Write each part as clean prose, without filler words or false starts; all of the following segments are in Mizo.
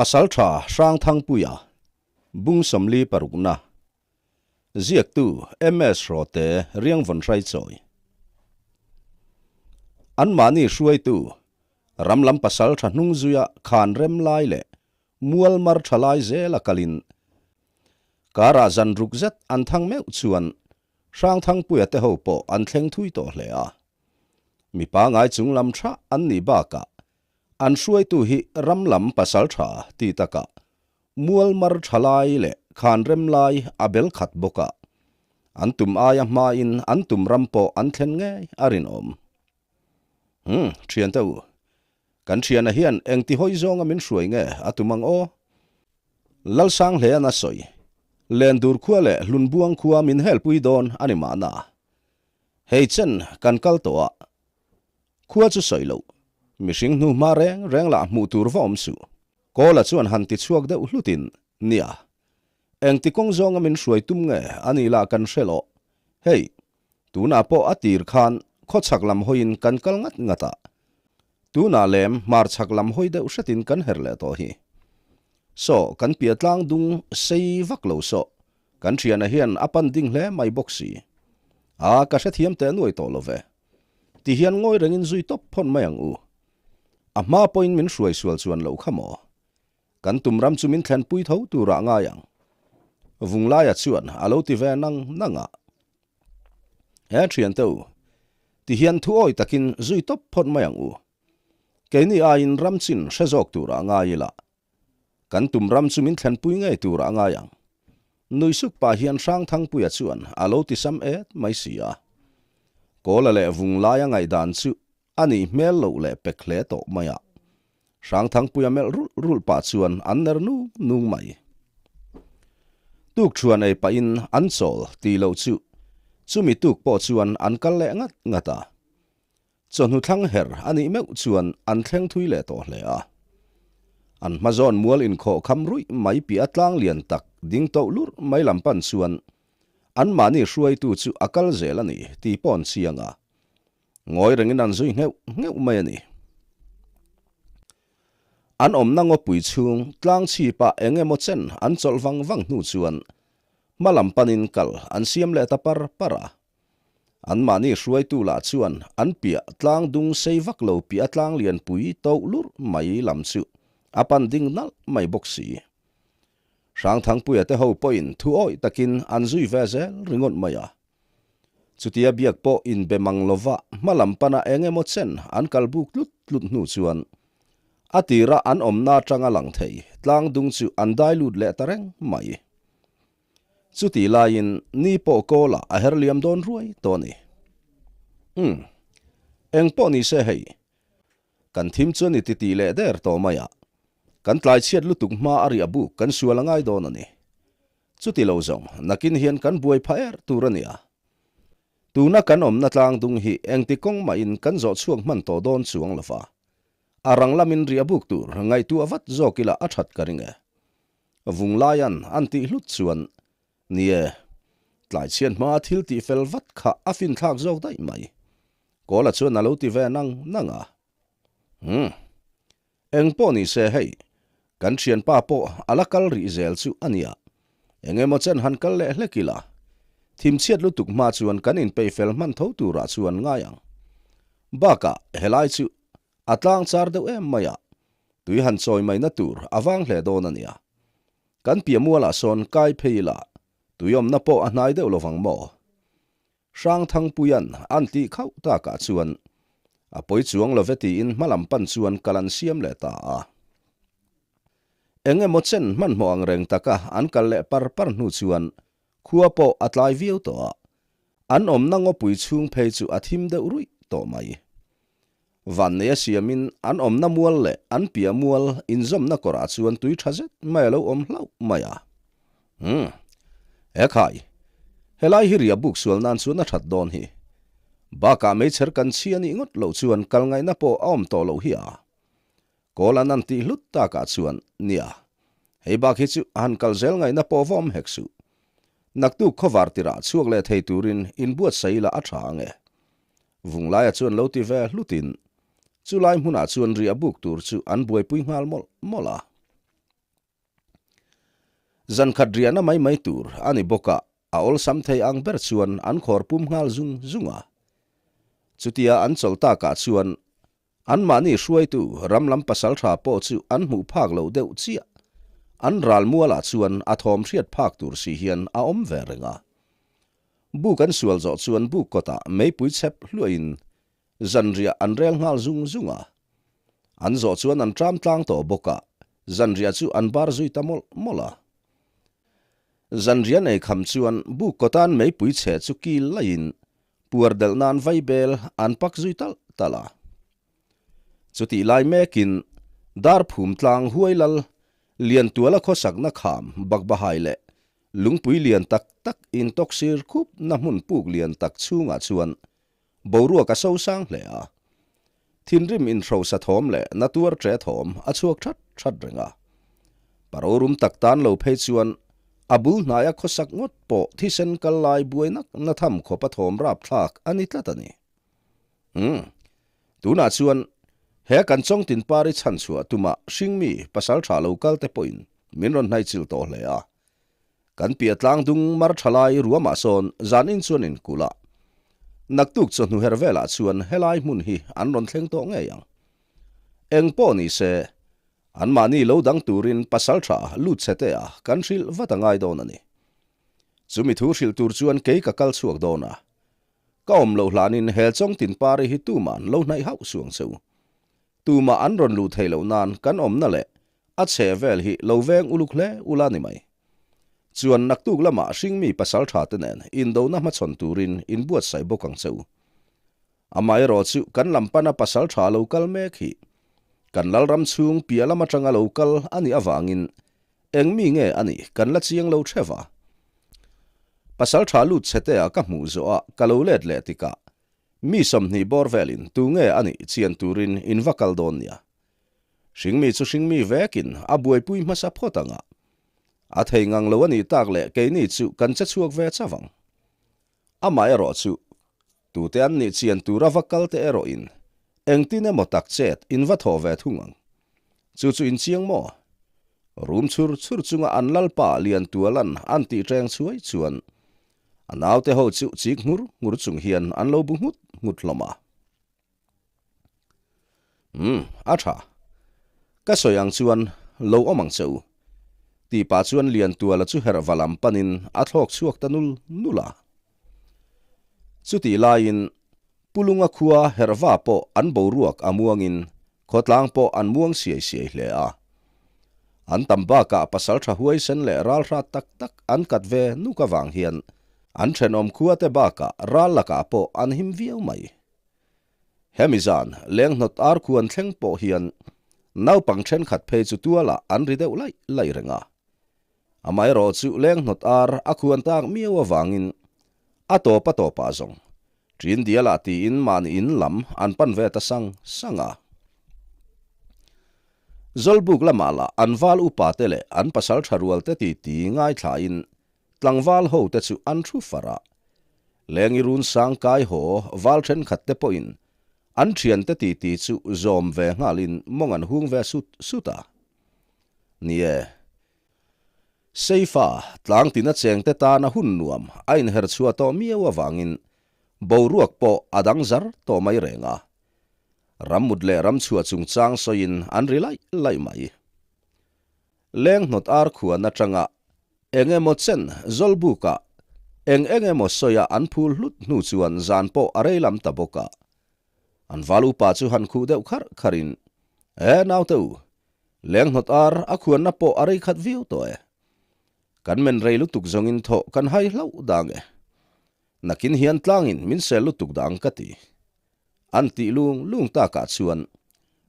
Pasaltha Hrangthangpuia, Bung 40 parukna, Ziaktu MS Hrawte Riangvawn Hraichawi. Anmahni hruaitu, ram lam pasaltha hnung zuia khan rem lai leh mual mar tha lai zela kalin karah zan ruk zet an thang meuh chuan Hrangthangpuia te ho pawh an thleng thui tawh hle a. Mi pangai chung lam tha an nih bakah An hruaitu hi ram lam pasal tha ti takah mual mar tha lai leh khan rem lai a bel khat bawk a, an tum aia hmain an tum ram pawh an thlen ngei a rinawm. Umm, thiante u, kan thiana hian engti hawi zawnga min hruai nge a tum ang aw? Lalsang hlean a sawi, Lendur khua leh Hlunbuang khua min helpui dawn a ni mahna. Hei chen kan kal tawh a, Khua chu sawi loh, mihring hnu hma reng reng lah hmuh tur va awm suh. Kawla chuan han ti chhuak deuh hlutin, Nia, engti kawng zawnga min hruai tum nge a nih lah kan hre loh. Hei, tunah pawh a tir khan khawchhak lam hawiin kan kal ngat ngat a, tunah lem hmarchhak lam hawi deuh hretin kan her leh tawh hi. Saw, kan piah tlang dung sei vak lo saw, kan thiana hian a pan ding hle mai bawk si. A, ka hrethiam teh nuai tawh lo ve. Ti hian ngawi rengin zui tawp phawn mai ang u. A hma pawhin min hruai sual chuan loh kha maw? Kan tum ram chu min thlenpui tho turah ngai ang. Vunglaia chuan a lo ti ve nang nang a. He thiante u, ti hian thu awi takin zui tawp phawt mai ang u. Keini aiin ram chin hre zawk turah ngai ila. Kan tum ram chu min thlenpui ngei tur a ngai ang. Nui suk pah hian Hrangthangpuia chuan a lo ti sam et mai si a. Kawla leh vung laia ngaihdan chu a nih hmel loh leh pek hle tawh mai a. Hrangthangpuia melh rulh rulh pah chuan an ner nung nung mai. Tuk thuan ei pahin an chawl tih loh chu chumi tuk pawh chuan an kal leh ngat ngat a. Chawhnu thlang her a nih meuh chuan an thleng thui leh tawh hle a. An hma zawn mual inkhawh kham ruih mai piah tlang lian tak ding toh lurh mai lam pan chuan anmahni hruaitu chu a kal zel a ni tih pawh an chiang a. Ngawi rengin an zui ngheuh ngheuh mai a ni. An awmna ngawpui chhung tlang chhipah eng emaw chen an chawlh vang vang hnu chuan hma lam panin kal an siam leh ta par par a. Anmahni hruaitu lah chuan an piah tlang dung sei vak lo piah tlang lianpui toh lurh mai lam chu a pan ding nalh mai bawk si. Hrangthangpuia te ho pawhin thu awih takin an zui ve zel ringawt mai a. Chutia biak pawh inbe mang lova hma lam pana eng emaw chen an kal buk tlut tlut hnu chuan a tira an awmna atanga lang thei tlang dung chu an dai lut leh ta reng mai. Chutih laiin ni pawh kawlah a her liam dawn ruai tawh a ni. Umm. Eng pawh ni se hei. Kan thim chu a ni titih leh der tawh mai a. Kan tlai chhiat lutuk hma a riah buk kan sual a ngai dawn a ni. Chuti lo zawng nakin hian kan buai phah er tur a nia. Tuna kan awmna tlang dung hi engti kawng mahin kan zawh chhuak hman tawh dawn chuang lo va. A rang lamin riah buk tur ngaihtuah vat zawk ila a that ka ring e. Vunglaian an tih hlut chuan, Ni e, tlaichhian hmaa thil tih fel vat kha a finthlak zawk daih mai. Kawla chuan a lo ti ve nang nang a. Umm, eng pawh ni se hei, kan thianpa pawh a la kal rih zel chu a nia. Eng emaw chen han kal leh hlek ila, thimchhiat lutuk hma chuan kan inpeih fel hman tho turah chuan ngai ang. Bakah helai chu A tlang char deuh em mai a, tui han chawi mai na tur a vang hle dawn a nia. Kan piah mualah sawn kai phei ila, tui awmna pawh a hnai deuh lovang maw? Hrangthangpuia'n an tih khauh takah chuan a pawi chuang love tiin hmalam pan chuan kal an siam leh ta a. Eng emaw chen hmanhmawh ang reng taka an kal leh par par hnu chuan khua pawh a tlai viau tawh a, an awmna ngawpui chhung phei chu a thim deuh ruih tawh mai. Vannei a siamin an awmna mual leh an piah mual inzawmna kawrah chuan tui tha zet mai a lo awm hlauh mai a. Umm. He khai. Helai hi ria buk sual nan chuan a that dawn hi. Bakah meichher kan chhi a nih ngawt loh chuan kal ngaihna pawh a awm tawh loh hi a. Kawl an an tih hlut takah chuan, Nia. Hei bak hi chu a han kal zel ngaihna pawh va awm hek suh. Naktuk khawvar tirah chhuak leh thei turin inbuatsaih ila a tha ang e. Vunglaia chuan lo ti ve hlutin, chulai hmunah chuan riah buk tur chu an buaipui nghal mawlh mawlh a. Zan khat riahna mai mai tur a ni bawk a, a awlsam thei ang ber chuan an khawr pum nghal zung zung a. Chutia an chawlh takah chuan anmahni hruaitu ram lam pasaltha pawh chu an hmuh phak loh deuh chiah. An ral mualah chuan a thawm hriat phak tur si hian a awm ve reng a. Buk an sual zawh chuan buk kawtah meipui chhep hluahin Zanriah an rel nghal zung zung a. An zawh chuan an ṭam tlang tawh bawk a, zanriah chu an bar zui ta mawlh mawlh a. Zanriah nei kham chuan buk kawtan meipui chhe chu kil laiin puar delh nan vaibel an pak zui talh talh a. Chutih lai mekin dar phum tlang huai lal Liantuala khawsakna kham bakbahai leh lungpui lian tak tak intawksir khup na hmun puk lian tak chhungah chuan Boruak a so sang hle a. Thinrim inhrosa thawm leh na tuar ṭe thawm a chhuak ṭhat ṭhat reng a. Parorum tak tan lo phei chuan a bul hnaia khawsak ngawt pawh thisen kal lai buai nak na tham khawp a thawm rapthlak a ni tlat a ni. Umm. Tunah chuan he kan Chawngtin Pari chhanchhuah tumah hringmi pasal ṭha lo kal te pawhin min rawn hnaichil tawh hle a. Kan piah tlang dung mar tha lai ruamah sawn zanin chuan in kulh a. Naktuk chawhnu her velah chuan helai hmun hi an rawn thleng tawh ngei ang. Eng pawh ni se, anmahni lo dang turin pasal tha lut chhe te a kan hrilh vat a ngai dawn a ni. Chumi thu hrilh tur chuan kei ka kal chhuak dawn a. Ka awm loh hlanin he Chawngtin Pari hi tuman lo hnaih hauh suang che u. Tumah an rawn luh theih loh nan kan awmna leh a chhe vel hi lo veng uluk hle ula ni mai. Chuan naktuk lamah hringmi pasal tha te nen indona hmachhawn turin inbuatsaih bawk ang che u. Amaherawh chu kan lam pana pasal tha lo kal mek hi kan lalram chhung piah lam atanga lo kal a nih avangin eng mi nge a nih kan la chiang lo theuh va. Pasal tha lut chhe te ah ka hmuh zawh a ka lo let leh tikah Mi 20 bawr velin tu nge a nih chian turin in va kal dawn nia. Hringmi chu hringmi vekin a buaipui hmasa phawt ang a. A thei ngang lo a nih tak leh keini chu kan che chhuak ve chauh ang. Amah erawh chu tute an nih chian tura va kal te erawhin engtin emaw tak chet in va thawh ve thung ang. Chu chu in chiang maw? Rum chhur chhur chunga an lalpa Liantualan an tih ṭeng chhuai chuan A naute ho chu chik nghur nghur chung hian an lo bu nghut nghut hlawm a. Umm, a tha. Ka sawi ang chuan lo awm ang che u. Tih pah chuan Liantuala chu herh va lam panin a thlawk chhuak ta nul nul a. Chutih laiin Pulunga khua herhva pawh an boruak a muangin khawtlang pawh an muang siai siai hle a. An tam bakah pasaltha huaisen leh ralhrat tak tak an kat ve nuk avang hian an thenawm khuate bakah ral lakah pawh an him viau mai. Hemi zan lenghnawt ar khuan thleng pawh hian naupang thenkhat phei chu tualah an ri deuh laih laih reng a. Amaherawh chu lenghnawt ar a khuan tak miau avangin a tawp a tawpah zawng Ṭin dialah tiin mahni in lam an pan ve ta sang sang a. Zawlbuk lamah lah an val upa te leh an pasal ṭha rual te titi ngaithlain tlangval ho te chu an thu far a. Lengi run sang kai haw val ṭhenkhat te pawhin an ṭhian te titi chu zawm ve nghalin mawng an hung ve sut sut a. Ni e. Seifa, tlangtina chengte tana hun nuam a inher chhuah tawh miau avangin boruak pawh a dang zar tawh mai reng a. Rammut leh ramchhuah chungchang sawiin an ri laih laih mai. Lenghnawt ar khuan atanga eng emaw chen Zawlbukah eng eng emaw sawia an phul hlut hnu chuan zan pawh a rei lam ta bawk a. An val upa chu han khuh deuh kharh kharhin, E naute u, Lenghnawt ar a khuanna pawh a rei khat viau tawh e. Kan men rei lutuk zawngin thawh kan hai hlauh dang e. Nakin hian tlangin min sel lutuk dang ka ti. An tih lung lung takah chuan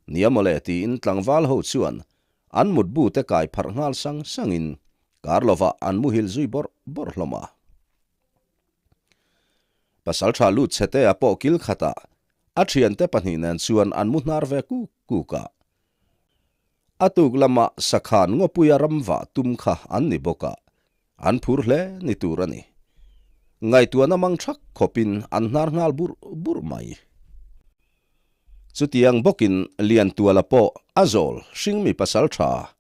nia mawle tiin tlangval ho chuan an mutbu te kai pharh nghal sang sangin kar lovah an muhil zui bawrh bawrh hlawm a. Pasaltha lut chhetea pawh kil khatah a thiante pahnih nen chuan an mu hnar ve kuk kuk a. A tuk lama sakhan ngawpuia ram vah tum kha an ni bawk a, an phur hle ni tur a ni. Ngaihtuahna mang thak khawpin an hnar nghal burh burh mai. Chutiang bawkin Liantuala pawh a zawl hringmi pasal tha.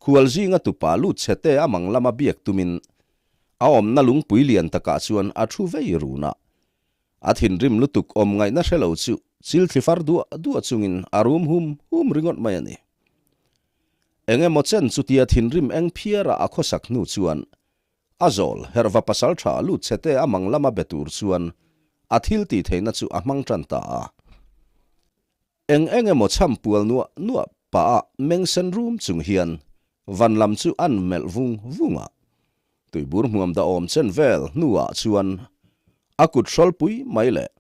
Khualzinga tupa lut chhe te a mang lama biak tumin a awmna lungpui lian takah chuan a thu vei run a. A thinrim lutuk awm ngaihna hre lo chu chil thli far duah duah chungin a rum hum hum ringawt mai a ni. Eng emaw chen chutia thinrim eng phiara a khawsak hnu chuan a zawl herhva pasal tha lut chhe te a mang lama be tur chuan a thil tih theihna chu a hmang tan ta a. Eng eng emaw chham pual nuah nuah pah a meng sen rum chung hian van lam chu an melh vung vung a. Tuibur hmuam da awm chen vel hnuah chuan a kut hrawlpui mai leh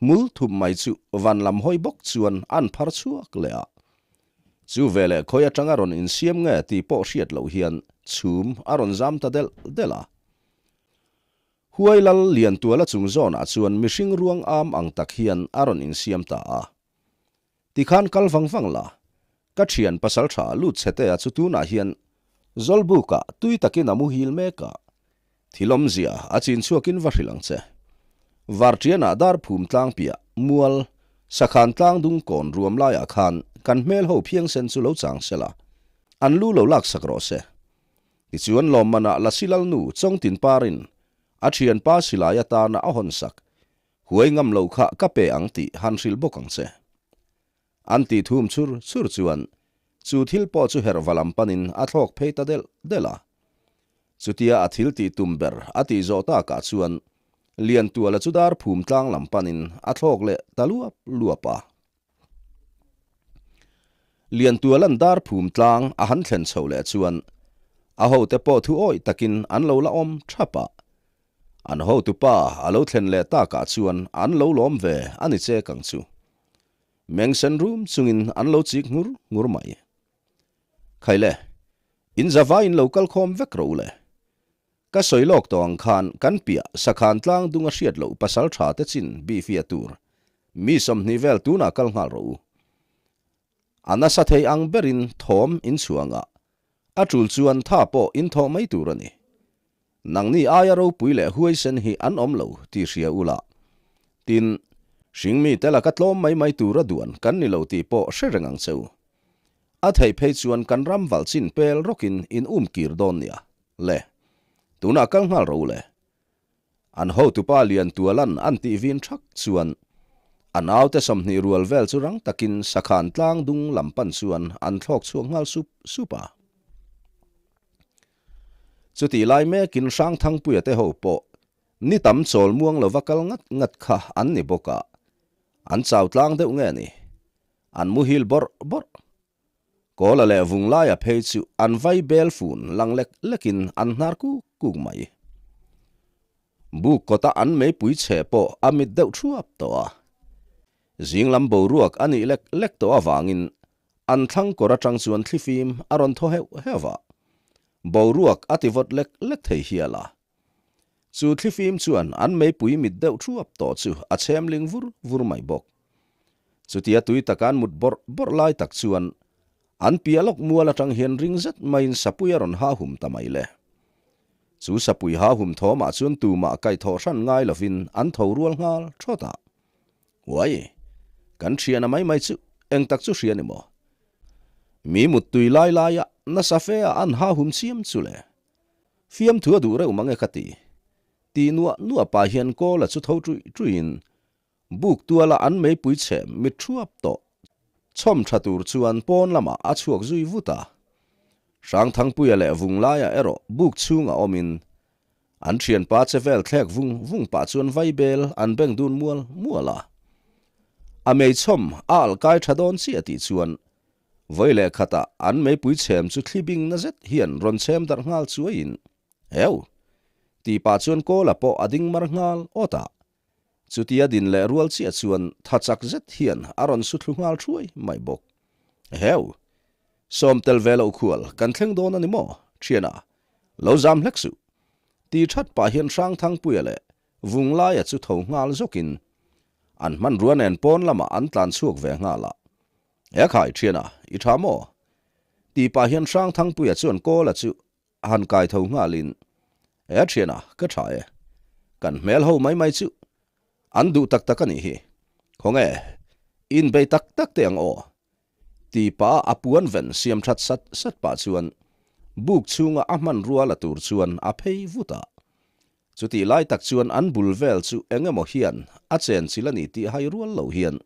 hmul thup mai chu van lam hawi bawk chuan an phar chhuak leh a. Chu veleh khawi atanga rawn insiam nge tih pawh hriat loh hian chhum a rawn zam ta delh delh a. Huai lal Liantuala chung zawnah chuan mihring ruang am ang tak hian a rawn insiam ta a. Tikhan kal vang vang la, ka thian pasal tha lut chhetea chu tunah hian Zawlbukah tui takin a muhil mek a, thil awmzia a chin chhuakin va hrilh ang che. Varṭianah dar phum tlang piah mual sakhan tlang dung kawn ruam laiah khan kan hmel ho phiangsen chu lo chang sela, an lu lo laksak rawh se. Tichuan lawmmanah Lasi Lalnu Chawngtin Parin a thianpa silai atana a hawn sak, huai ngam lo kha ka pe ang tih han hrilh bawk ang che. An tih thum chur chur chuan chu thil pawh chu herh va lam panin a thlawk phei ta delh delh a. Chutia a thil tih tum ber a tih zawh takah chuan Liantuala chu dar phum tlang lam panin a thlawk leh ta luap luap a. Liantualan dar phum tlang a han thlen chho leh chuan a hote pawh thu awih takin an lo la awm thap a. An hotupa a lo thlen leh takah chuan an lo lawm ve a ni chek ang chu. Meng sen rum chungin an lo chik ngur ngur mai. Khaile, in zavaiin lo kal khawm vek rawh u le. Ka sawi lawk tawh ang khan kan piah sakhan tlang dung a hriat loh pasal tha te chin bihfiah tur mi 20 vel tunah kal nghal rawh u. A nasa thei ang berin thawm in chhuang a, a tul chuan tha pawh in thawh mai tur a ni. Nangni aia ropui leh huaisen hi an awm lo tih hria u la. Tin, hringmi te laka tlawm mai mai tura duan kan ni lo tih pawh hre reng ang che u. A theih phei chuan kan ram valh chin pel rawkin in um kir dawn nia. Le, tunah kal nghal ro le. An hotupa Liantualan an tih vin thak chuan a naute 20 rual vel chu rang takin sakhan tlang dung lam pan chuan an thlawk chhuak nghal sup sup a. Chutih lai mekin Hrangthangpuia te ho pawh ni tam chawl muang lova kal ngat ngat kha an ni bawk a, an chau tlang deuh nge ni, an muhil bawrh bawrh. Kawla leh Vunglaia phei chu an vai bel fun lang lek lekin an hnar kuk kuk mai. Buk kawta an meipui chhe pawh a mit deuh thuap tawh a. Zing lam boruak a nih lek lek tawh avangin an thlang kawr atang chuan thlifim a rawn thaw heuh heuh a. Boruak a ti vawt lek lek thei hial a. Chu thlifim chuan an meipui mit deuh thuap tawh chu a chhem ling vur vur mai bawk. Chutia tui taka an mut bawrh bawrh lai tak chuan an piah lawk mual atang hian ring zet maiin sapui a rawn ha hum ta mai le. Chu sapui ha hum thawmah chuan tumah kaihthawh hran ngai lovin an tho rual nghal thawt a. Uai! Kan thiana mai mai chu eng tak chu hria ni maw? Mi muttui lai laia nasa fe a an ha hum chiam chu le. Fiamthu a duh reuh mang e ka ti. Tih nuah nuah pah hian Kawla chu tho ṭuih ṭuihin buk tuala an meipui chhem mit ṭhuap tawh chhawm ṭha tur chuan pawn lamah a chhuak zui vut a. Hrangthangpuia leh Vunglaia erawh buk chhungah awmin an ṭhianpa che vel thlek vung vung pah chuan vaibel an beng dun mual mual a. A meichhawm a alh kai ṭha dawn chiah tih chuan Vawi leh khatah an meipui chhem chu thli bing na zet hian rawn chhem darh nghal chuaiin, Heu! Tih pah chuan Kawla pawh a ding mar nghal awt a. Chutia din leh rual chiah chuan tha chak zet hian a rawn su thlu nghal thuai mai bawk. Heu! Sawm tel ve loh khual kan thleng dawn a ni maw, thiana? Lo zam hlek suh! Ti that pah hian Hrangthangpuia leh Vunglaia chu tho nghal zawkin an hmanrua nen pawn lamah an tlan chhuak ve nghal a. He khai thiana, i tha maw? Tih pah hian Hrangthangpuia chuan Kawla chu a han kai tho nghalin, He thiana, ka tha e. Kan hmel ho mai mai chu an duh tak tak a nih hi. Khawnge, inbei tak tak teh ang aw. Tih pah a puan ven siam that sat sat pah chuan. Buk chhunga a hmanrua la tur chuan a phei vut a. Chutih lai tak chuan an bul vel chu eng emaw hian a chenchilh a ni tih hai rual lo hian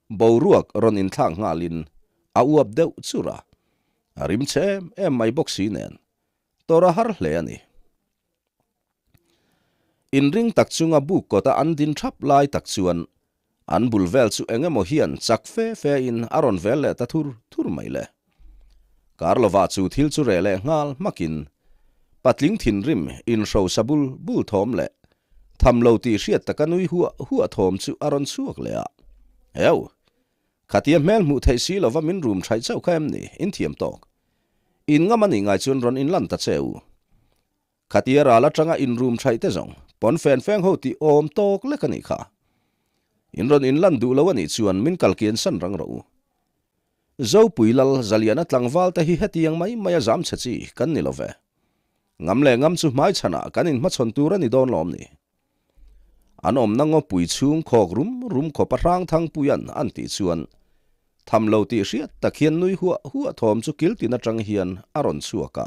boruak rawn inthlak nghalin a uap deuh chur a, a rim chhe em em mai bawk si nen tawrh a har hle a ni. Inring tak chunga buk kawta an din thap lai tak chuan An bul vel chu eng emaw hian chak fe fe in a rawn vel leh ta thur thur mai le. Kar lovah chu thil chu reh leh nghal hmakin patling thinrim inhrosa bul bul thawm leh tham lo tih hriat taka nui huah huah thawm chu a rawn chhuak leh a. Heu! Khatia hmel hmuh theih si lova min rum thaih chauh kha em ni? Inthiam tawk. In ngam a nih ngai chuan rawn inlan ta che u. Khatia ral atanga inrum thaih te zawng pawn fen feng ho tih awm tawk lek a nih kha. In rawn inlan duh lo a nih chuan min kal kian san rang rawh u. Zopui lal Zaliana tlangval te hi hetiang mai mai a zam chhe chi kan ni lo ve. Ngam leh ngam chu hmai chhanah kan inhmachhawn tur a ni dawn lawm ni. An awmna ngawpui chhung khawk rum rum khawp a hrang Thangpuia'n an tih chuan tham lo tih hriat tak hian nui huah huah thawm chu kil tin atang hian a rawn chhuak a.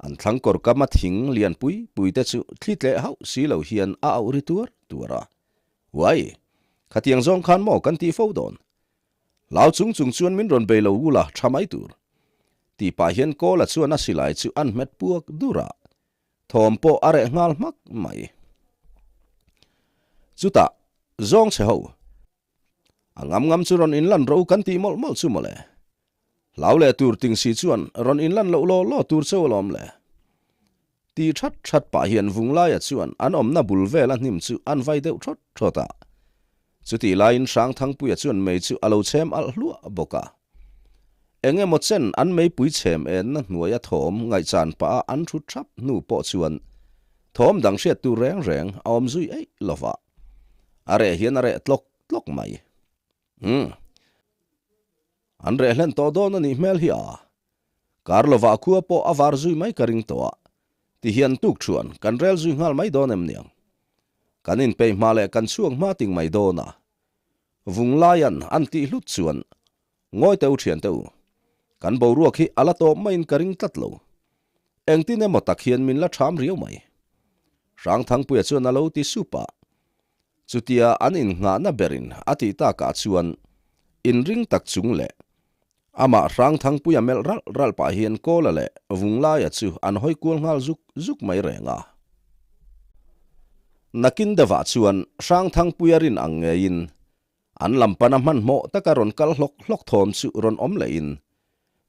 An thlang kawr kam a thing lian pui pui te chu thli tleh hauh si lo hian a auh ri tuar tuar a. Uai! Khatiang zawng khan maw kan tih fo dawn? Hlau chung chung chuan min rawn bei lo ul a, tha mai tur. Tih pah hian Kawla chuan a silai chu an hmet puak dur a. Thawm pawh a reh nghal hmak mai. Chutah, zawng chhe ho, a ngam ngam chu rawn inlan ro kan tih mawlh mawlh chu mawle. Hlau leh tur ting si chuan rawn inlan loh law law tur cheu alawm le. Ti that that pah hian Vunglaia chuan an awmna bul vela hnim chu an vai deuh thawt thawt a. Chutih laiin Hrangthangpuia chuan mei chu a lo chhem alh hluah bawk a. Eng emaw chen an meipui chhem enna hnuaia thawm ngaihchan pah a an thu thap hnu pawh chuan thawm dang hriat tur reng reng a awm zui eih lo va. A reh hian a reh tlawk tlawk mai. Umm. An reh hlen tawh dawn a nih hmel hi a. Kar lovah khua pawh a var zui mai ka ring tawh a, ti hian tuk thuan kan rel zui nghal mai dawn em niang. Kan inpeih hma leh kan chhuak hma ting mai dawn a. Vunglaian an tih hlut chuan Ngawi teh u thian teh u, kan boruak hi a la tawp maiin ka ring tlat lo. Engtin emaw tak hian min la ṭham riau mai. Hrangthangpuia chuan a lo ti sup a. Chutia an innghahna berin a tih takah chuan inring tak chung leh amah Hrangthangpuia melh ralh ralh pah hian Kawla leh Vunglaia chu an hawi kual nghal zuk zuk mai reng a. Nakin deuhah chuan Hrangthangpuia rin ang ngeiin an lam pana hmanhmawh taka rawn kal hlawk hlawk thawm chu rawn awm lehin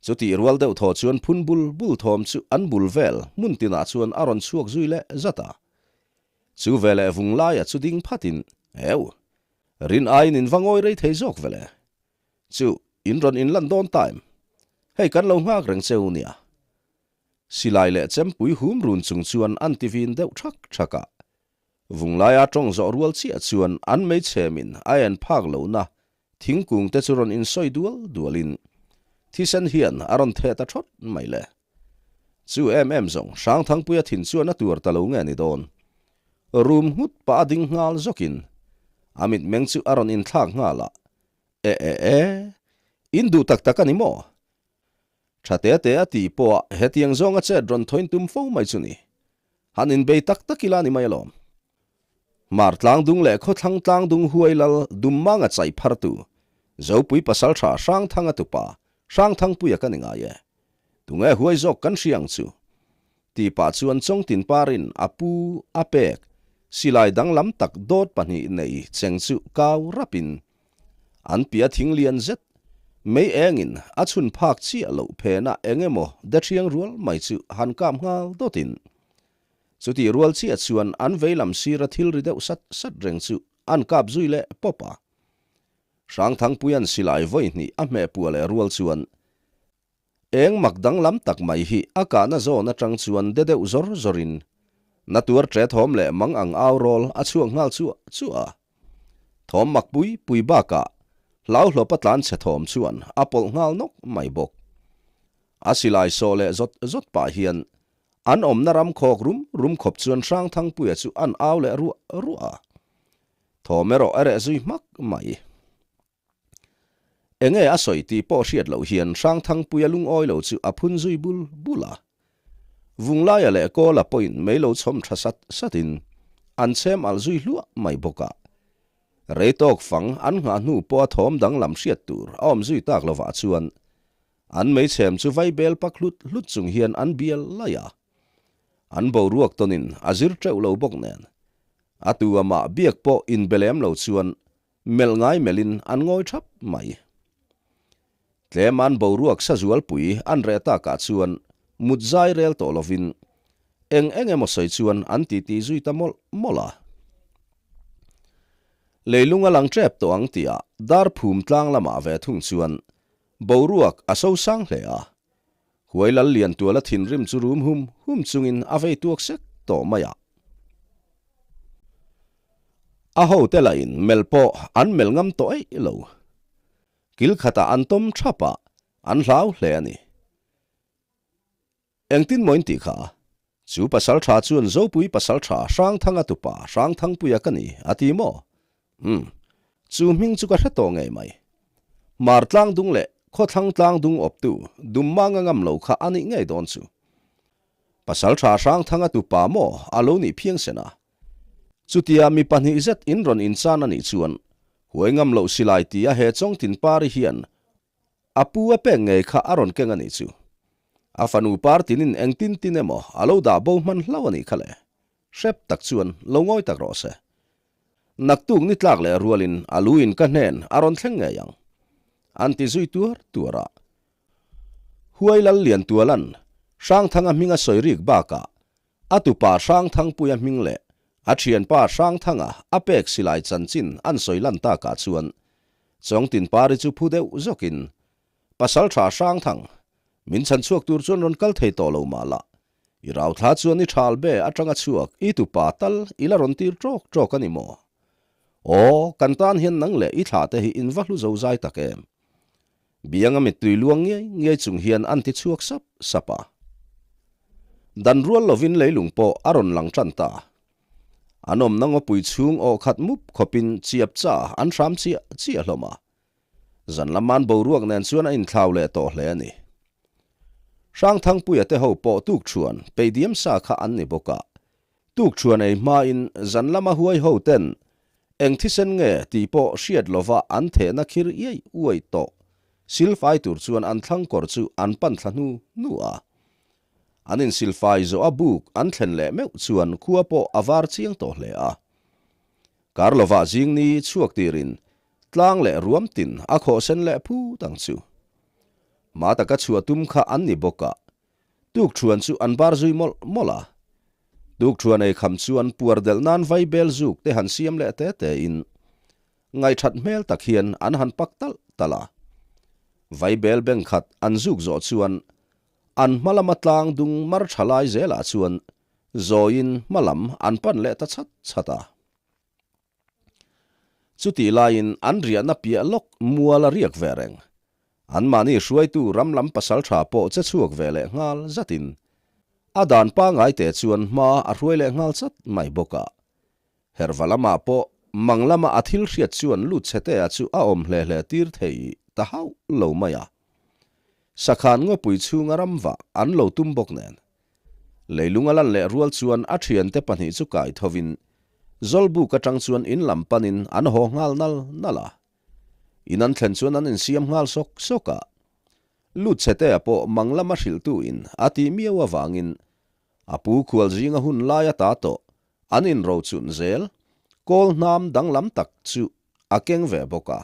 chutih rual deuh thaw chuan phun bul bul thawm chu an bul vel hmun tinah chuan a rawn chhuak zui leh zat a. Chu veleh vung laia chu ding phatin, Eu! Rin aiin in va ngawi rei thei zawk vele. Chu, in rawn inlan dawn ta em? Hei kan lo nghak reng che u nia. Silai leh chempui hum run chung chuan an ti vin deuh thak thak a. Vung laia tawng zawh rual chiah chuan an meichhemin a en phak lohna thingkung te chu rawn insawi dual dualin thisen hian a rawn theh ta thawt mai le. Chu em em zawng Hrangthangpuia thin chuan a tuar ta lo nge ni dawn. Rum nghut pah a ding nghal zawkin a mitmeng chu a rawn inthlak nghal a, E e e, in duh tak tak a ni maw? Tha te te a tih pawh a hetiang zawnga chet rawn thawn tum fo mai chu ni. Han inbei tak tak ila ni mai alawm. Hmar tlangdung leh khawthlang tlangdung huai lal Dummanga chaih phartu Zopui pasaltha Hrangthanga tupa Hrangthangpuia ka ni ngai e. Tunge huai zawk kan hria ang chu? Tih pah chuan Chawngtin parin a pu a pek silai danglam tak dawt pahnih nei cheng chu kau rapin An piah thing lian zet, mei engin a chhun phak chiah loh phenah eng emaw dethiang rual mai chu han kap nghal dawtin. Chutih rual chiah chuan an vei lam sira thil ri deuh sat sat reng chu an kap zui leh pawp a. Hrangthangpuia'n silai vawi hnih a hmeh puah leh rual chuan Eng mak danglam tak mai hi a kahna zawn atang chuan de deuh zawr zawrin na tuar ṭe thawm leh mang ang au rawl a chhuak nghal chuah chuah a. Thawm mak pui pui bakah hlauhlawpa tlan chhe thawm chuan a pawlh nghal nawk mai bawk. A silai sawh leh zawt zawt pah hian an awmna ram khawk rum rum khawp chuan Hrangthangpuia chu an au leh ruah ruah a. Thawm erawh a reh zui hmak mai. Enge a sawi tih pawh hriat loh hian Hrangthangpuia lungawi lo chu a phun zui bul bul a. Vunglaia leh Kawla pawhin mei lo chhawm tha sat satin an chhem alh zui hluah mai bawk a. Rei tawk fang an nghah hnu pawha thawm danglam hriat tur a awm zui tak lovah chuan an meichhem chu vai bel pak hlut hlut chung hian an bial laih a. An boruak tawnin a zir teuh lo bawk nen a tu amah biak pawh inbe lem lo chuan Melh ngai melhin an ngawi thap mai. Tlem an boruak sazualpui an reh takah chuan mut zai rel tawh lovin eng eng emaw sawi chuan an titi zui ta mawlh mawlh a. Leilung a lang tep tawh ang tihah dar phum tlang lamah ve thung chuan boruak a so sang hle a. Huai lal lian tuala thinrim chu rum hum hum chungin a vei tuak sek tawh mai a. A hote lahin melh pawh an melh ngam tawh eih lo. Kil khatah an tawm thap a, an hlau hle a ni. Engtin maw in tih kha? Chu pasaltha chuan Zopui pasaltha Hrangthanga tupa Hrangthangpuia ka ni a ti maw? Umm, chu hming chu ka hre tawh ngei mai. Hmar tlang dung leh khawthlang tlang dung awptu Dummanga ngam lo kha a nih ngei dawn chu. Pasaltha Hrangthanga tupa maw a lo nih phiangsen a? Chutia mi pahnih zet in rawn inchan a nih chuan huai ngam loh silai tia he Chawngtin Pari hian A pu a pek ngei kha a rawn keng a nih chu. A fanu par tinin engtin tin emaw a lo dah bo hman hlauh a nih kha le. Hrep tak chuan lo ngawi tak rawh se. Naktuk ni tlak leh rualin a lu in ka hnen a rawn thleng ngei ang. An ti zui tuar tuar a. Huai Lal Liantualan Hrangthanga hming a sawi rik bakah A tupa Hrangthangpuia hming leh a thianpa Hrangthanga a pek silai chanchin an sawi lan takah chuan Chawngtinpari chu phu deuh zawkin, Pasaltha Hrangthang, min chhan chhuak tur chuan rawn kal thei tawh lo mah la, i rauthla chuan i thal be atanga chhuak i tupa tal i la rawn tir tawk tawk a ni maw? Aw, kan tan hian nang leh i thla te hi in va hlu zo zai tak em? Bianga mittui luang ngiai ngiai chung hian an ti chhuak sap sap a. Dan rual lovin leilung pawh a rawn lang tan ta. An awmna ngawpui chhung aw khat mup khawpin chiap cha an hram chiah chiah hlawm a. Zan lama'n boruak nen chuan a inthlau leh tawh hle a ni. Hrangthangpuia te ho pawh tukṭhuan peidiam sa kha an ni bawk a. Tukṭhuan ei hmain zan lama huai ho ten eng thisen nge tih pawh hriat lova an thehna khir iai uai tawh silfai tur chuan an thlang kawr chu an pan thla hnu hnu a. An insilfai zawh a buk an thlen leh meuh chuan khua pawh a var chiang tawh hle a. Kar lovah zingni chhuak tirin tlang leh ruam tin a khawh sen leh phut ang chu. Hma taka chhuah tum kha an ni bawk a, Tukṭhuan chu an bar zui mawlh mawlh a. Tukṭhuan ei kham chuan puar delh nan vai bel zuk te han siam leh te te in ngaihṭhat hmel tak hian an han pak talh talh a. Vai bel beng khat an zuk zawh chuan an hma lama tlang dung mar ṭha lai zelah chuan zawiin hma lam an pan leh ta chhat chhat a. Chutih laiin an riahna piah lawk mual a riak ve reng. Anmahni hruaitu ram lam pasalṭha pawh che chhuak ve leh nghal zatin a dan pangngai te chuan hma a hruai leh nghal chat mai bawk a. Herva lamah pawh mang lama a thil hriat chuan lut chhetea chu a awm hle hle tir thei ta hauh lo mai a. Sakhan ngawpui chhunga ramvah an lo tum bawk nen Leilung a lan leh rual chuan a thiante pahnih chu kai thovin Zawlbuk atang chuan in lam panin an haw nghal nal nal a. In an thlen chuan an insiam nghal sawk sawk a. Lut chhetea pawh mang lama hrilhtu in a tih miau avangin a pu khual zinga hun lai ata tawh an inrochun zel kawl hnam danglam tak chu a keng ve bawk a.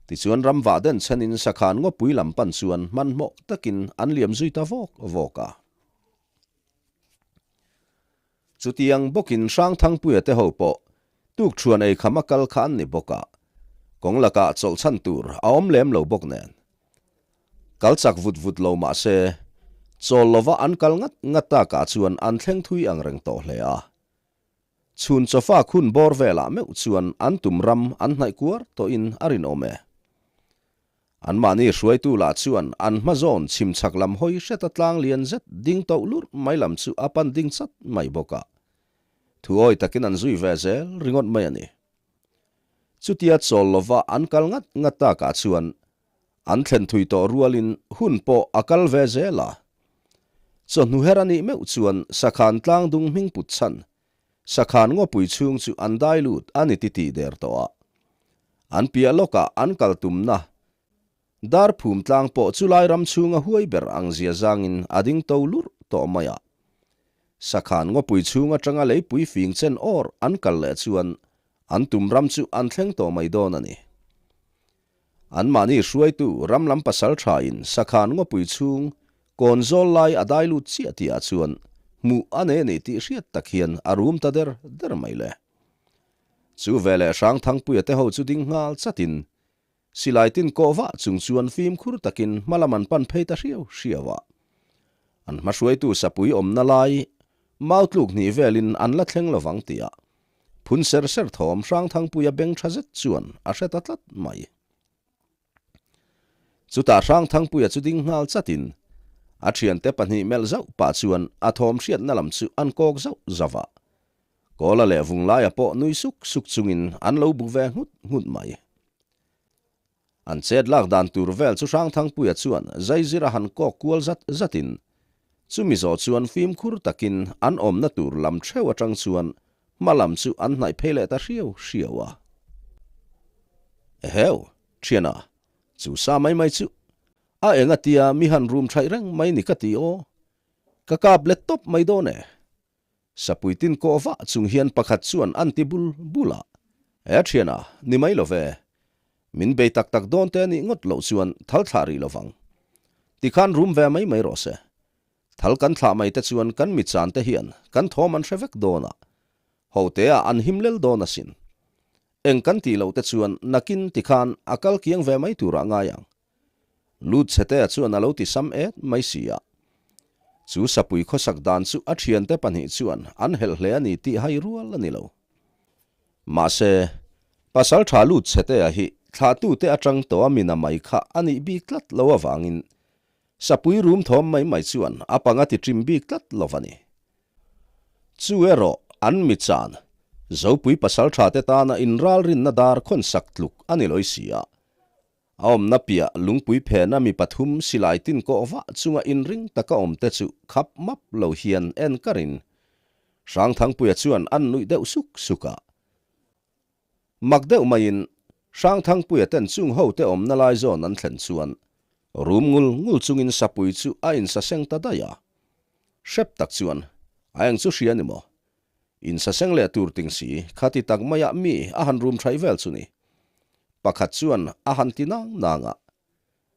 Tichuan ramvah den chhenin sakhan ngawpui lam pan chuan hmanhmawh takin an liam zui ta vawk vawk a. Chutiang bawkin Hrangthangpuia te ho pawh tukṭhuan ei kham a kal kha an ni bawk a, kawng lakah chawlh chhan tur a awm lem lo bawk nen. Kal chak vut vut lo mah se, chawl lova an kal ngat ngat takah chuan an thleng thui ang reng tawh hle a. Chhun chawfa khun bawr velah meuh chuan an tum ram an hnaih kuar tawhin a rinawm e. Anmahni hruaitu lah chuan an hma zawn chhim chhak lam hawi hreta tlang lian zet ding toh lurh mai lam chu a pan ding chat mai bawk a. Thuawi takin an zui ve zel ringawt mai a ni. Chutia chawl lova an kal ngat ngat takah chuan. An thlen thui tawh rualin hun pawh a kal ve zel a. Chawhnu her a nih meuh chuan Sakhan tlangdung hming put chhan Sakhan ngawpui chhung chu an dai lut a ni titih der tawh a. An piah lawkah an kal tumna dar phum tlang pawh chulai ram chhunga huai ber ang zia zangin a ding to lurh tawh mai a. Sakhan ngawpui chhung atanga leipui fing chen awr an kal leh chuan an tum ram chu an thleng tawh mai dawn a ni. Anmahni hruaitu ram lam pasal thain Sakhan ngawpui chhung kawn zawl lai a dai lut chiah tihah chuan hmuh a nei a ni tih hriat tak hian a rum ta der der mai le. Chu veleh Hrangthangpuia te ho chu ding nghal chatin Silai tin kawh vah chung chuan fimkhur takin hma lam an pan phei ta hriau hriau a. An hmahruaitu sapui awmna lai mau tluk hnih velin an la thleng lovang tih a phun ser ser thawm Hrangthangpuia beng tha zet chuan a hre ta tlat mai. Chutah Hrangthangpuia chu ding nghal chatin a thiante pahnih melh zauh pah chuan a thawm hriatna lam chu an kawk zauh zauh a. Kawla leh Vunglaia pawh nui suk suk chungin an lo bu ve nghut nghut mai. An chet lak dan tur vel chu Hrangthangpuia chuan zaizira han kawk kual zat zatin chumi zawh chuan fimkhur takin an awmna tur lam theuh atang chuan hma lam chu an hnaih phei leh ta hriau hriau a. Eheu, thiana, chu sa mai mai chu a enga tia mi han rum thaih reng mai ni ka ti aw. Ka kap let tawp mai dawn e. Sapui tin kawh vah chung hian pakhat chuan an ti bul bul a, He thiana, ni mai lo ve. Min bei tak tak dawn te anih ngawt loh chuan thal thlah rih lovang. Tikhan rum ve mai mai rawh se. Thal kan thlah mai te chuan kan mi chan te hian kan thawm an hre vek dawn a, hote ah an him lel dawn asin. Eng kan tih loh te chuan nakin tikhan a kal kiang ve mai turah ngai ang. Lut chhetea chuan a lo ti sam et mai si a. Chu sapui khawsak dan chu a thiante pahnih chuan an helh hle a ni tih hai rual a ni lo. Mahse, pasal tha lut chhetea hi thlahtute atang tawh a mina mai kha a nih bik tlat lo avangin sapui rum thawm mai mai chuan a panga ti ṭim bik tlat lo va ni. Chu erawh an mi chan, Zopui pasal thate tana inralrinna dar khawnsak tluk a ni lawi si a. A awmna piah lungpui phena mi pathum silai tin kawh vah chunga inring taka awmte chu khap map lo hian en karin Hrangthangpuia chuan an nuih deuh suk suk a. Mak deuh maiin Hrangthangpuia ten chung hote awmna lai zawn an thlen chuan rum ngul ngul chungin sapui chu a insaseng ta daih a. Hrep tak chuan a eng chu hria ni maw? Insaseng leh tur ting si, khati tak maiah mi a han rum thaih vel chu ni. Pakhat chuan a han ti nang nang a,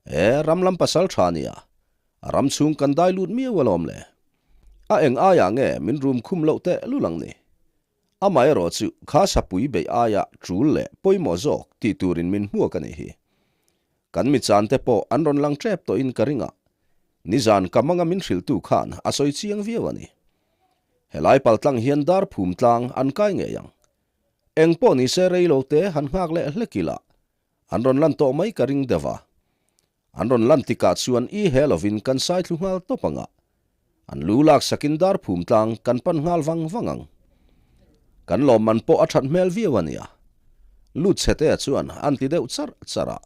E, ram lam pasal tha nia, a ram chhung kan dai lut miau alawm le. A eng aiah nge min rum khum loh teh lul ang ni? Amaherawh chu kha sapui beih aia tul leh pawimawh zawk tih turin min hmuak a nih hi. Kan mi chan te pawh an rawn lang tep tawhin ka ring a, nizan ka manga min hrilhtu khan a sawi chiang viau a ni. Helai paltlang hian dar phum tlang an kai ngei ang. Eng pawh ni se rei lo te han nghak leh hlek ila, an rawn lan tawh mai ka ring deuh a. An rawn lan tikah chuan i he lovin kan sai thlu nghal tawp ang a. An lu lak sakin dar phum tlang kan pan nghal vang vang ang. Kan lawmman pawh a that hmel viau a nia. Lut chhetea chuan an ti deuh charh charh a.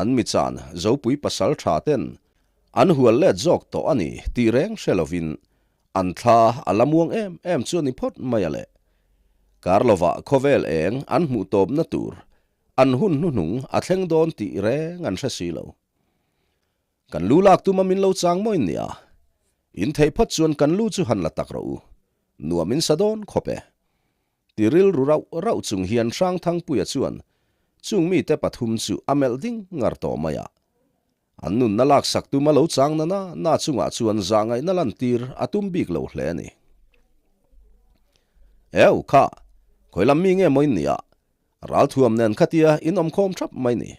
An mi chan Zopui pasal tha ten an hual let zawk tawh a ni tih reng hre lovin an thla a la muang em em chu a ni phawt mai a le. Kar lovah khawvel eng an hmuh tawpna tur an hun hnuhnung a thleng dawn tih reng an hre si lo. Kan lu lak tuma min lo chang mawi nia. In theih phawt chuan kan lu chu han la tak rawh u. Nuam in sa dawn khawp e. Ti rilru rauh rauh chung hian Hrangthangpuia chuan chung mite pathum chu a melh ding ngar tawh mai a. An nunna laksak tuma lo chang na na na chungah chuan zahngaihna lantir a tum bik lo hle a ni. Eu kha, khawi lam mi nge mawi nia, ralthuam nen khatia in awmkhawm thap mai ni.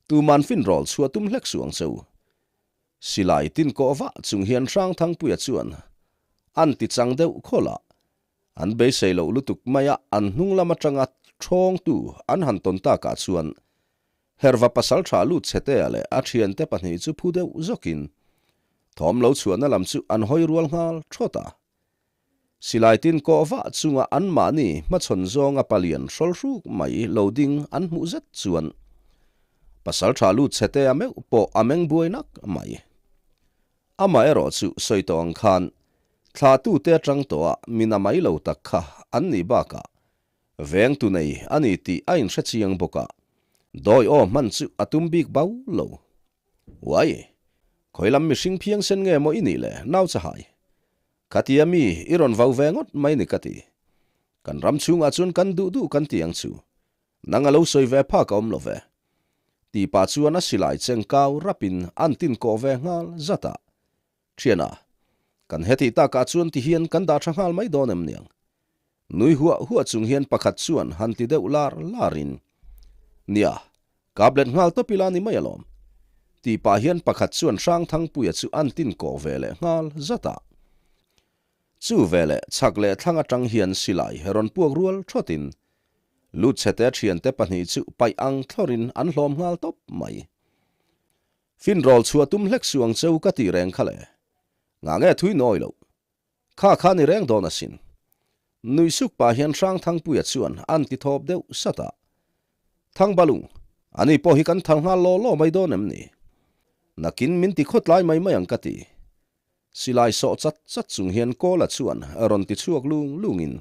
Tuman finrawl chhuah tum hlek suh ang che u. Silai tin kawh vah chung hian Hrangthangpuia chuan an ti chang deuh khawlh a, an beisei loh lutuk maia an hnung lam atanga thawngtu an han tawn takah chuan Herva pasaltha lut chhetea leh a thiante pahnih chu phu deuh zawkin thawm lo chhuahna lam chu an hawi rual nghal thawt a. Silai tin kawh vah chunga anmahni hmachhawn zawnga palian hrawlhruk mai lo ding an hmuh zet chuan. Pasalṭha lut chhetea meuh pawh a meng buai nak mai. Amaherawh chu sawi tawh ang khan thlahtute atang tawha min a mai lo tak kha an nih bakah vengtu nei a ni tih a inhre chiang bawk a, dawi aw hman chu a tum bik bau lo. Uai! Khawi lam mihring phiangsen nge maw i nih le nau chahai? Khatia mi i rawn vau ve ngawt mai ni ka ti. Kan ram chhungah chuan kan duh duh kan ti ang chu. Nang a lo sawi ve phak a awm lo ve. Tih pah chuan a silai cheng kau rapin an tin kawh ve nghal zat a. Thiana, kan hetih takah chuan ti hian kan dah tha nghal mai dawn em niang? Nui huah huah chung hian pakhat chuan han ti deuh lar larin, Nia, kap let nghal tawp ila ni mai alawm. Tih pah hian pakhat chuan Hrangthangpuia chu an tin kawh ve leh nghal zat a. Chu veleh chhak leh thlang atang hian silai rawn puak rual thawtin Lutchhete thiante pahnih chu paih ang thlawrin an hlawm nghal tawp mai. Finrawl chhuah tum hlek suh ang cheu ka tih reng kha le. Ngah nge thui nawi loh. Kha kha ni reng dawn asin. Nui suk pah hian Hrangthangpuia chuan an ti thawp deuh sat a. Thangbalung, ani pawh hi kan thal nghal law law mai dawn em ni? Nakin min ti khawtlai mai mai ang ka ti. Silai sawh chat chat chung hian Kawla chuan rawn ti chhuak lung lungin,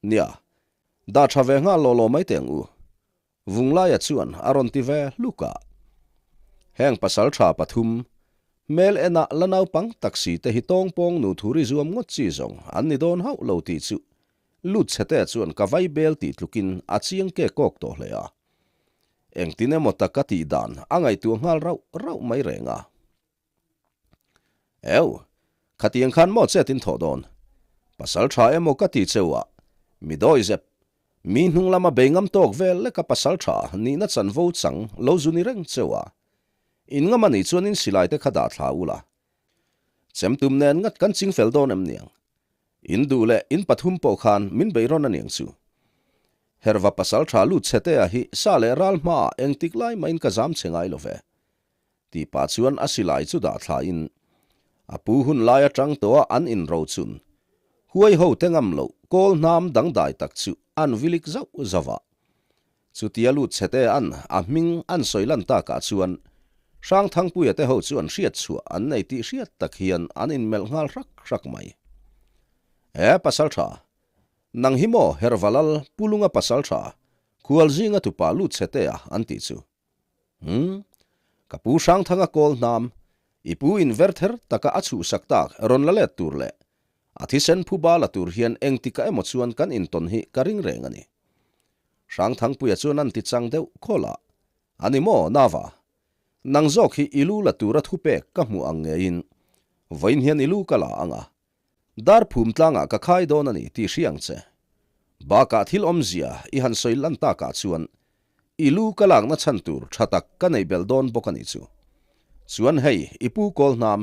Nia, dah tha ve nghal law law mai teh ang u. Vunglaia chuan a rawn ti ve hluk a. Heng pasal tha pathum, hmel enah la naupang taksi te hi tawngpawng nu thuri zuam ngawt chi zawng an ni dawn hauh lo tih chu lut chhete chuan ka vai bel tih tlukin a chiang ke kawk tawh hle a. Engtin emaw taka tih dan a ngaihtuah nghal rauh rauh mai reng a. Eu, khatiang khan maw chet in thawh dawn? Pasal tha emaw ka ti cheu a, mi dawi zep, mi hnung lama bei ngam tawk vel leka pasal tha nihna chanvo chang lo zu ni reng cheu a. In ngam anih chuan in silai te kha dah thla ula. Chemtum nen ngat kan ching fel dawn em niang? In duh leh in pathum pawh khan min bei rawn aniang chu. Herva pasal tha lut chhetea hi sa leh ral hmaah engtik lai mahin ka zam che ngai lo ve. Tih pah chuan a silai chu dah thlain a pu hun lai atang tawha an inrochun huai ho te ngam loh kawl hnam dangdai tak chu an vilik zauh zauh a. Chutia lut chhete an a hming an sawi lan takah chuan Hrangthangpuia te ho chu an hriat chhuah an nei tih hriat tak hian an inmelh nghal hrak hrak mai. E Pasaltha, nang hi maw Hervalal Pulunga Pasaltha, Khualzinga tupa lut chhetea an tih chu. Umm, ka pu Hrangthanga kawl hnam, i pu in ver ther taka a chhuhsak tak rawn la let tur leh a thisen phuba la tur hian engtika emaw chuan kan intawn hi ka ring reng a ni. Hrangthangpuia chuan an ti chang deuh khawl a, A ni maw, Nava? Nang zawk hi i lu la tura thupek ka hmuh ang ngeiin vawiin hian i lu ka la ang a, Dar phum tlangah ka khai dawn a ni tih hria ang che. Bakah thil awmzia i han sawi lan takah chuan i lu ka lakna chhan tur tha tak ka neih belh dawn bawk a nih chu. Chuan hei i pu kawl hnam,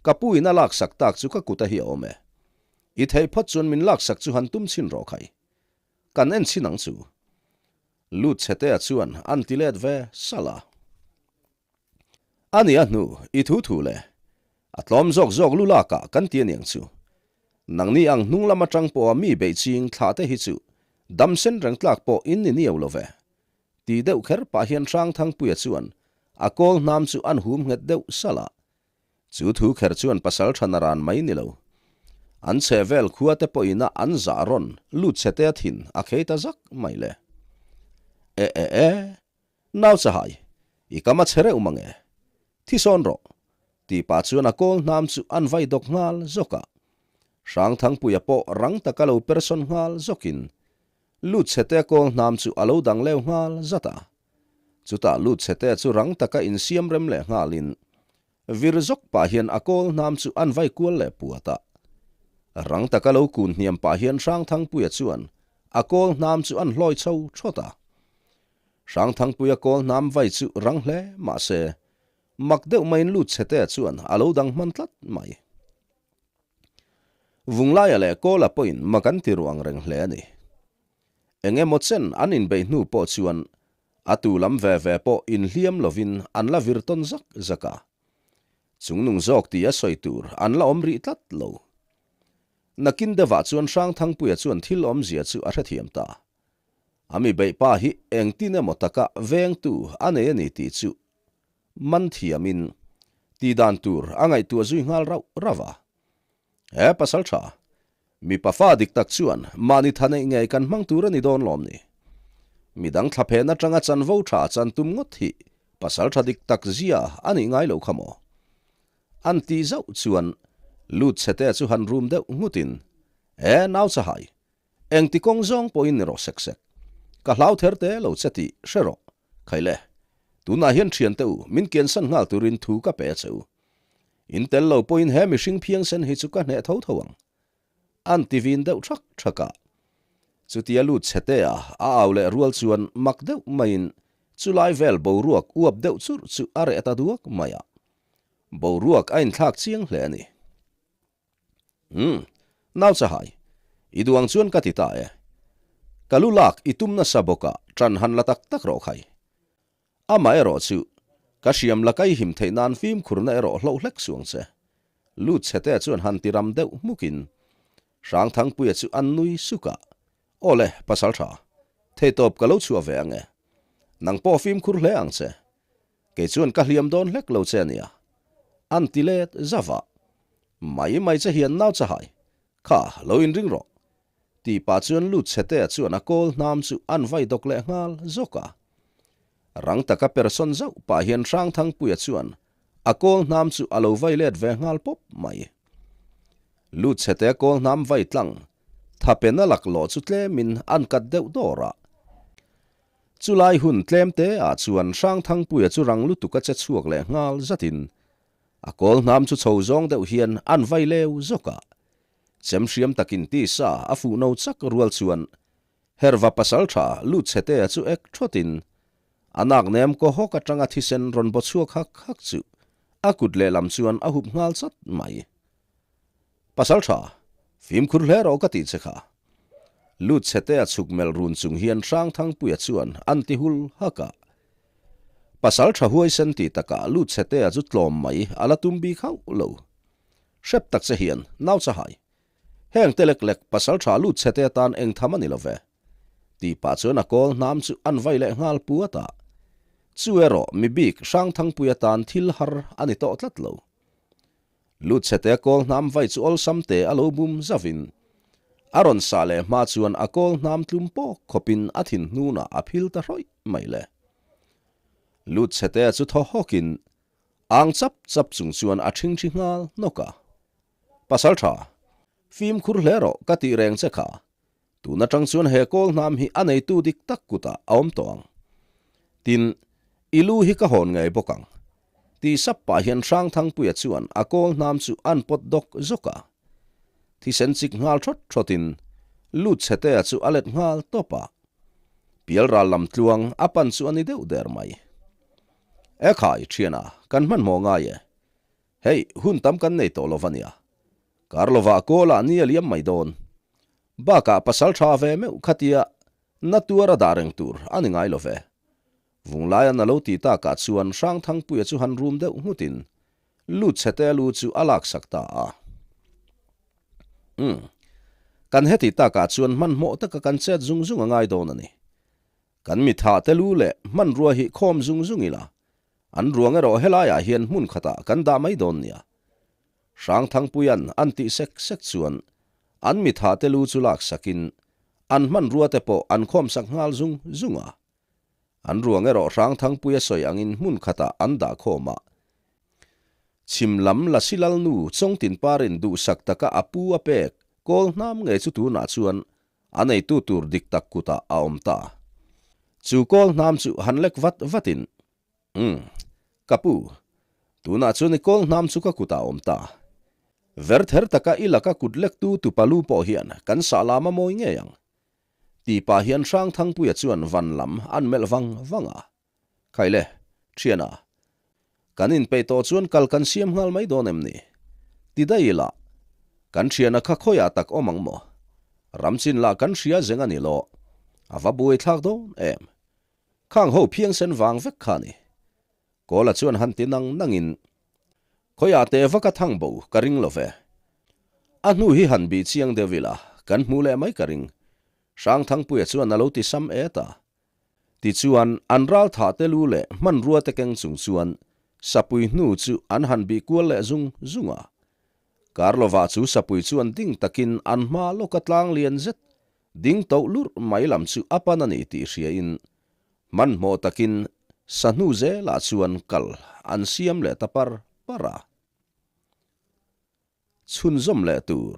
ka pu in a laksak tak chu ka kuta hi a awm e. I theih phawt chuan min laksak chu han tum chhin rawh khai. Kan en chhin ang chu. Lut chhetea chuan an ti let ve salh a. A ni a hnu, i thu thu le. A tlawm zawk zawk lu lakah kan ti aniang chu. Nangni ang hnung lam atang pawha mi beih ching thlah te hi chu dam sen reng tlak pawh in ni niau lo ve. Ti deuh kher pah hian Hrangthangpuia chuan a kawl hnam chu an hum nghet deuh salh a. Chu thu kher chuan pasal tha naran mai ni lo. An chhe vel khua te pawhin a an zah rawn lut chhe te a thin a khei ta zak mai le. E e e. Nau chahai, i kam a che reuh mang e. Thi sawn rawh. Tih pah chuan a kawl hnam chu an vai dawk nghal zawk a. Hrangthangpuia pawh rang taka lo persawn nghal zawkin lut chhete a kawl hnam chu a lo dang leu nghal zat a. Chutah lut chhete chu rang taka insiam rem leh nghalin vir zawk pah hian a kawl hnam chu an vai kual leh puat a. Rang taka lo kun hniam pah hian Hrangthangpuia chuan a kawl hnam chu an hlawi chho thawt a. Hrangthangpuia kawl hnam vai chu rang hle mah se, mak deuh maiin lut chhetea chuan a lo dang hman tlat mai. Vunglaia leh Kawla pawhin mak an ti ruang reng hle a ni. Eng emaw chen an inbeih hnu pawh chuan a tu lam ve ve pawh inhliam lovin an la vir tawn zak zak a. Chungnung zawk tia sawi tur an la awm rih tlat lo. Nakin deuhah chuan Hrangthangpuia chuan thil awmzia chu a hrethiam ta. A mi beih pa hi engtin emaw taka vengtu a nei a ni tih chu. man thiamin tih dan tur a ngaihtuah zui nghal rauh rauh a. He pasal tha, mipa fa dik tak chuan mahni tha neih ngei kan hmang tur a ni dawn lawm ni? Midang thla phen atanga chanvo tha chan tum ngawt hi pasal tha dik tak zia a nih ngai lo kha maw? An tih zauh chuan lut chhete chu han rum deuh nghutin, E nau chahai, Engti kawng zawng pawhin ni rawh sek sek. Ka hlau ther te lo che tih hre rawh. Khaile, tunah hian thiante u min kiansan nghal turin thu ka pe a che u. In tel lo pawhin he mihring phiangsen hi chu ka hneh tho tho ang. An ti vin deuh thak thak a. Chutia lut chhe te a a au leh rual chuan mak deuh maiin chulai vel boruak uap deuh churh chu a reh ta duak mai a. Boruak a inthlak chiang hle a ni. Umm, nau chahai, i duh ang chuan ka ti ta e. Ka lu lak i tum nasa bawk a, ṭan han la tak tak rawh khai. Amah erawh chu, ka hriam la kai him theih nan fimkhurna erawh hloh hlek suh ang che. Lut chhete chuan han ti ram deuh hmukin, Hrangthangpuia chu an nui suk a, Aw le, pasal ṭha, theitawp ka lo chhuah ve ang e. Nang pawh fimkhur hle ang che. Kei chuan ka hliam dawn hlek lo che ania. An ti let zava. Mai mai che hian nau chahai. Kha, lo inring rawh. Tih pah chuan lut chhetea chuan a kawl hnam chu an vai dawk leh nghal zawk a. Rang taka persawn zauh pah hian Hrangthangpuia chuan a kawl hnam chu a lo vai let ve nghal pawp mai. Lut chhetea kawl hnam vai tlang thapena laklawh chu tlemin an kat deuh dawr a. Chulai hun tlem te ah chuan Hrangthangpuia chu rang lutuk a che chhuak leh nghal zatin a kawl hnam chu chho zawng deuh hian an vai leu zawk a. Chem hriam takin tisa a fuh no chak rual chuan Herva pasaltha lut chhetea chu ek thawtin a nak nem kaw hawk atanga thisen rawn baw chhuak hak hak chu a kut lehlam chuan a hup nghal chat mai. Pasaltha, fimkhur hle rawh ka tih che kha. Lut chhete a chhuk melh run chung hian Hrangthangpuia chuan an ti hul hak a. Pasaltha huaisen tih takah lut chhete a chu tlawm mai a la tum bik hauh lo. Hrep tak che hian nau chahai. Heng te lek lek pasaltha lut chhete atan eng tham a ni lo ve. Tih pah chuan a kawl hnam chu an vai leh nghal puat a. Chu erawh mi bik Hrangthangpuia tan thil har a ni tawh tlat lo. Lut chhete kawl hnam vai chu awlsam te a lo bum zavin a rawn sah leh hma chuan a kawl hnam tlum pawk khawpin a thin hnunah a phil ta hrawih mai le. Lut chhete chu thaw hawkin ang chap chap chung chuan a ṭhingṭhi nghal hnawk a. Pasalṭha, fimkhur hle rawh ka tih reng che kha. Tun atang chuan he kawl hnam hi a neitu dik tak kutah a awm tawh ang. Tin, i lu hi ka hawn ngei bawk ang. Tih sap pah hian Hrangthangpuia chuan a kawl hnam chu an pawt dawk zawk a. Thisen chik nghal thawt thawtin lut chhetea chu a let nghal tawp a. Pialral lam tluang a pan chu a ni deuh der mai. Ekhai, thiana, kan hmanhmawh ngai e. Hei, hun tam kan nei tawh lo va nia. Kar lovah kawl ah ni a liam mai dawn. Bakah pasal tha ve meuh khatia na tuar a dah reng tur a ni ngai lo ve. Vunglaia'n a lo ti takah chuan Hrangthangpuia chu han rum deuh nghutin lut chhete a lu chu a laksak ta a. Umm. Kan heti takah chuan hmanhmawh taka kan chet zung zung a ngai dawn a ni. Kan mitha te lu leh hmanrua hi khawm zung zung ila, an ruang erawh helaiah hian hmun khatah kan dah mai dawn nia. Hrangthangpuia'n an tih sek sek chuan an mitha te lu chu laksakin an hmanrua te pawh an khawmsak nghal zung zung a. An ruang erawh Hrangthangpuia sawi angin hmun khatah an dah khawm a. Chhim lam Lasi Lalnu Chawngtinparin duhsak taka a pu a pek kawl hnam ngei chu tunah chuan a neitu tur dik tak kutah a awm ta. Chu kawl hnam chu han lek vat vatin Umm, ka pu, tunah chuan i kawl hnam chu ka kutah a awm ta. Ver ther taka i laka kut lektu tupalu pawh hian kan sah lam a mawi ngei ang. Tih pah hian Hrangthangpuia chuan van lam an melh vang vang a. Khaile, thiana, kan inpeih tawh chuan kal kan siam nghal mai dawn em ni? Ti daih ila, kan thiana kha khawiah tak awm ang maw? Ramchin lah kan hria zeng a ni lo, a va buaithlak dawn em? Khang ho phiangsen vang vek kha ni. Kawla chuan han ti nang nangin, Khawiah teh va ka thang bo ka ring lo ve. A hnu hi han bih chiang deuh ila, kan hmu leh mai ka ring. Hrangthangpuia chuan a lo ti sam et a. Tichuan, an ral thah te lu leh hmanrua te keng chung chuan. Sapui hnu chu an han bih kual leh zung zung a. Karlova chu sapui chuan ding takin an hma lawka tlang lian zet ding toh lurh mai lam chu a pan a ni tih hriain hmanhmawh takin sa hnu zelah chuan kal an siam leh ta par par a. Chhunzawm leh tur.